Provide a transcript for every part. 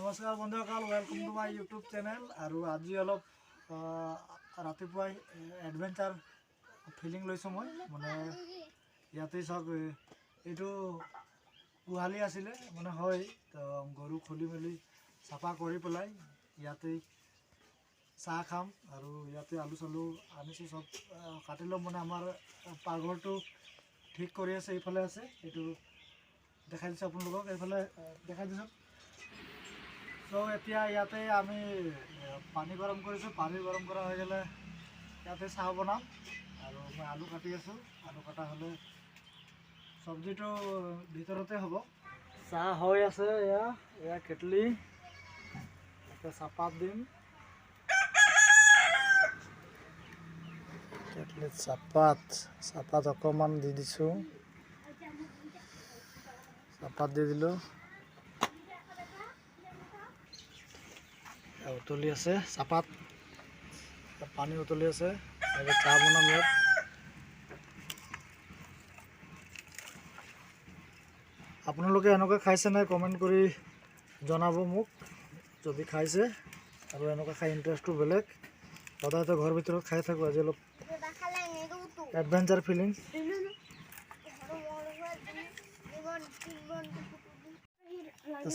নমস্কাৰ বন্ধুসকল, welcome to my YouTube channel. আৰু আজি অলপ ৰাতিপুৱাই এডভেঞ্চাৰ ফিলিং লৈছোঁ মই। মানে ইয়াতে চাওক, এইটো গোহালি আছিলে মানে হয়, তো গৰু খুলি মেলি চাফা কৰি পেলাই ইয়াতেই চাহ খাম। আৰু ইয়াতে আলু চালু আনিছোঁ, চব কাটি ল'ম। মানে আমাৰ পাকঘৰটো ঠিক কৰি আছে, এইফালে আছে, এইটো দেখাই দিছোঁ আপোনালোকক, এইফালে দেখাই দিছোঁ। চ' এতিয়া ইয়াতে আমি পানী গৰম কৰিছোঁ। পানী গৰম কৰা হৈ গ'লে ইয়াতে চাহ বনাম। আৰু মই আলু কাটি আছোঁ, আলু কটা হ'লে চব্জিটো ভিতৰতে হ'ব। চাহ হৈ আছে, এয়া কেটলি, ইয়াতে চাহপাত দিম। কেটলিত চাহপাত অকণমান দি দিছোঁ, চাহপাত দি দিলোঁ। উতলি আছে চাহপাত, পানী উতলি আছে, চাহ বনাম ইয়াত। আপোনালোকে এনেকুৱা খাইছে নাই কমেণ্ট কৰি জনাব মোক, যদি খাইছে। আৰু এনেকুৱা খাই ইণ্টাৰেষ্টটো বেলেগ, সদায়তো ঘৰৰ ভিতৰত খাই থাকোঁ, আজি অলপ এডভেঞ্চাৰ ফিলিং।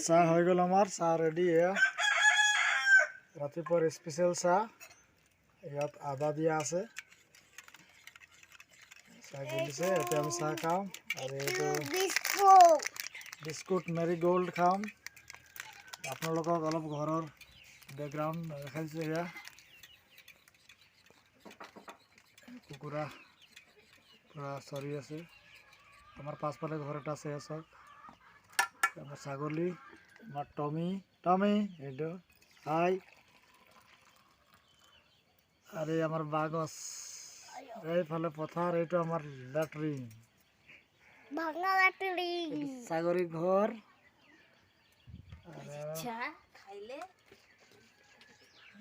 চাহ হৈ গ'ল আমাৰ, চাহ ৰেডি। এয়া ৰাতিপুৱাৰ স্পেচিয়েল চাহ, ইয়াত আদা দিয়া আছে। চাহ গলিছে, এতিয়া আমি চাহ খাম। আৰু এইটো বিস্কুট মেৰি গ'ল্ড খাম। আপোনালোকক অলপ ঘৰৰ বেকগ্ৰাউণ্ড দেখাইছোঁ। এয়া কুকুৰা পূৰা চৰি আছে। আমাৰ পাছফালে ঘৰ এটা আছে, চাওক। আমাৰ ছাগলী, আমাৰ টমি, টমি এইটো হাই। আৰু এই আমাৰ বাঁহ গছ, এইফালে পথাৰ, এইটো আমাৰ লেট্ৰিন, ছাগলী ঘৰ।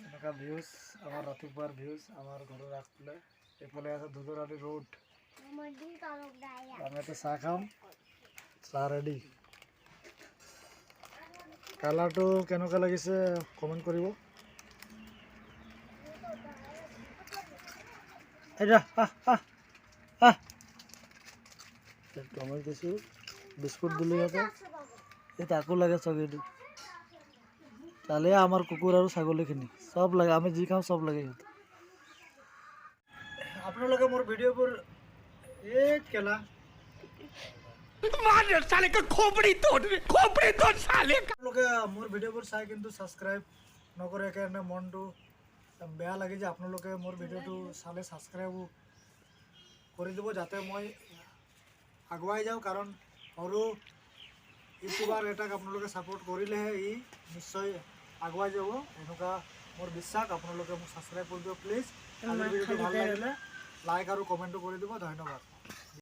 এনেকুৱা ভিউজ আমাৰ ৰাতিপুৱাৰ ভিউজ, আমাৰ ঘৰৰ আগফালে। এইফালে আছে ধুদুৰালি ৰোড। আমি ইয়াতে চাহ খাম, চাহ ৰেডি। কালাৰটো কেনেকুৱা লাগিছে কমেণ্ট কৰিব। টমেট দিছোঁ, বিস্কুট দিলোঁ ইয়াতে। এই তাকো লাগে চব, এইটো তালে আমাৰ কুকুৰ আৰু ছাগলীখিনি চব লাগে, আমি যি খাওঁ চব লাগে সিহঁতে। আপোনালোকে মোৰ ভিডিঅ'বোৰ এই কেলা আপোনালোকে মোৰ ভিডিঅ'বোৰ চাই কিন্তু ছাবস্ক্ৰাইব নকৰে, সেইকাৰণে মনটো বেয়া লাগে যে আপোনালোকে মোৰ ভিডিঅ'টো চালে ছাবস্ক্ৰাইবো কৰি দিব, যাতে মই আগুৱাই যাওঁ। কাৰণ সৰু ইউটিউবাৰ এটাক আপোনালোকে ছাপোৰ্ট কৰিলেহে ই নিশ্চয় আগুৱাই যাব, এনেকুৱা মোৰ বিশ্বাস। আপোনালোকে মোক ছাবস্ক্ৰাইব কৰি দিব প্লিজ। ভিডিঅ'টো ভাল লাগিলে লাইক আৰু কমেণ্টো কৰি দিব। ধন্যবাদ।